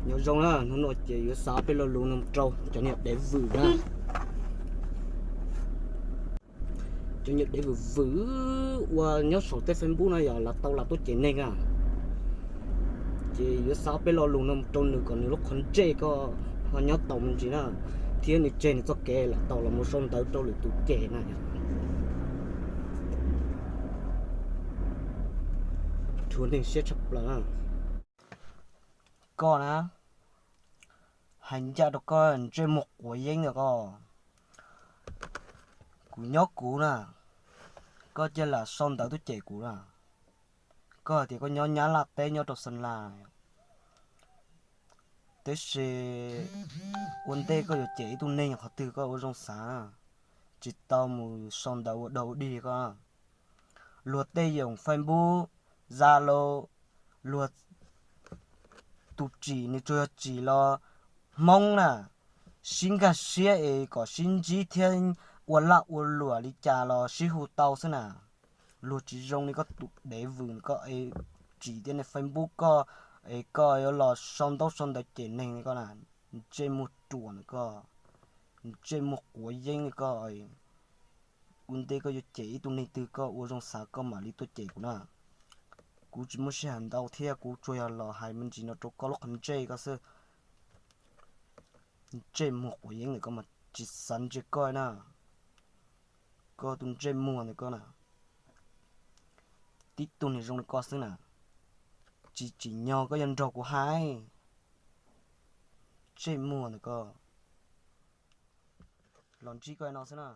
Nyob zoo na, hnub no ces yuav xa peb lo lus no rau cov niag dev vwm na. Cov niag dev vwm vwm uas nyob saum tej Facebook no yog lam tau lam tuaj cem neeg na. Ces yuav xa peb lo lus no rau nws kom nws lub qhov ntsej ko ho nyob tau me ntsis na, thiab nws tseg nws txoj kev lam tau los mus sau ntawv rau lwm tus cem na. Rhuav neeg siab tshaj plaws na. Koj na, hais ncaj rau koj ntsej muag quav yeeb ntawm koj. Kuv nyob kuv na, koj cia li sau ntawv tuaj cem kuv na. Koj hais tias koj nyob Nyab Laj teb nyob rau Xeem Las, tab sis ua ntej koj yuav cem ib tug neeg qhov twg koj ua zoo xav, tsis tau mus sau ntawv ua dog ua dig koj. Luag tej yoom Facebook, Zalo, luag tus tsim nws tsuas yog tsim los Hmoob na, sib nkag siab es kom sib ntsib thiab ua laj ua luam li cas los sib hu tau xwb na. Luag tsis zoo li koj tus dev vwm koj es tsim tej niag Facebook koj es koj yuav los sau ntaub sau ntawv cem neeg koj na. Ntsej muag ruam na koj, ntsej muag quav yeeb na koj. Ua ntej koj yuav cem ib tug neeg twg koj ua zoo xav koj mam li tuaj cem kuv na. Kuv tsis muaj sij hawm ntau thiab kuv tsuas yog los hais me ntsis no rau koj lub qhov ntsej koj xwb. Ntsej muag quav yeeb ntawm koj mas tsis xav ntsia koj na. Koj tus ntsej muag ntawm koj na, tib tug niag zoo li koj xwb na, tsis tsim nyog koj yuav nrog kuv hais. Ntsej muag ntawm koj, los ntsib koj no xwb na.